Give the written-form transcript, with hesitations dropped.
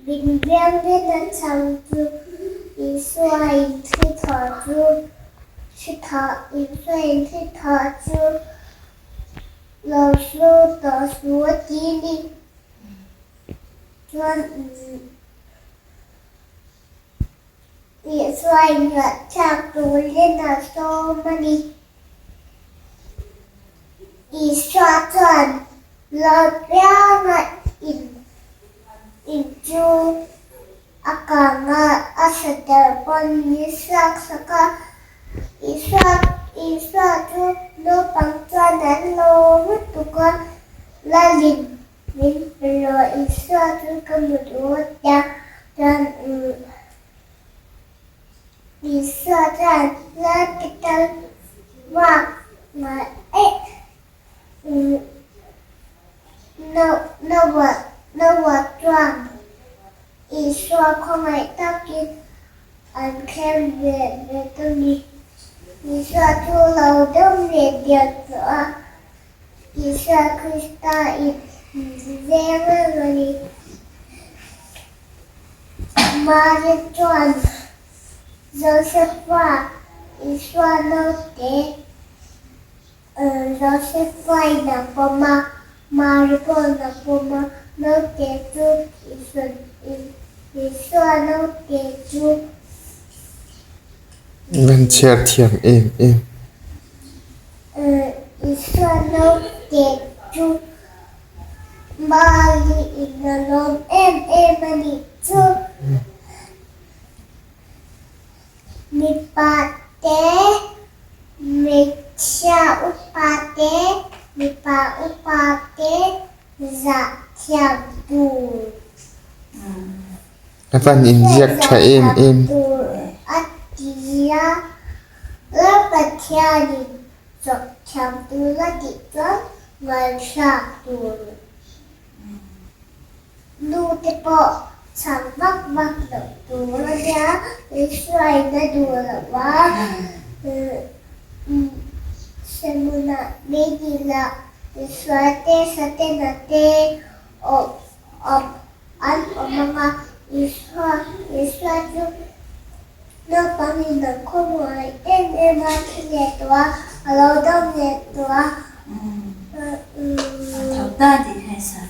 Min vengin a chhang chu Isua in thi tha chu thi tha Isua in thi tha chu lo su tawh su a ti ni. Chuan Isua in ngaihthlak turin a sawm a ni. Isua chuan Lalpianga in in chu a kang a, a sa der pawn min suak sak a. Isua Isua chu naupang chuan an lo lutuk a, Lalin min pe rawh Isua chu ka hmu duh a tia chuan Isua chuan Lalpital vak ngai eih Noah chuan Isua khawngaih takin an thlem ve ve ta ni. Isua chu lo deuh leh diak tawh a, Isua Krista in veng reng a ni. Mari chuan Josefa Isua naute Josefa in a pawm a, Mari pawhin a pawm a, naute chu Isua naute chu. Van chhiar thiam em em. Isua naute chu Mari in a lawm em em a nih chu. Mipa te, hmeichhia upa te, mipa upa te zah thiam tur. A van inziak tha em em. A ti a, Lal Pathianin chawp thiam tur a tih chuan ngaihhrâk tur. Nu te pawh chhang vak vak loh tur a nia, Isuain a duh lo a, Semuna Meidila Isua te Satena te awm awm an awm ang a, Isua Isua chu naupangin an khawmuai em em a, thi leh tawh a, a lo dam leh tawh a. A tho ta tih kha i sawi.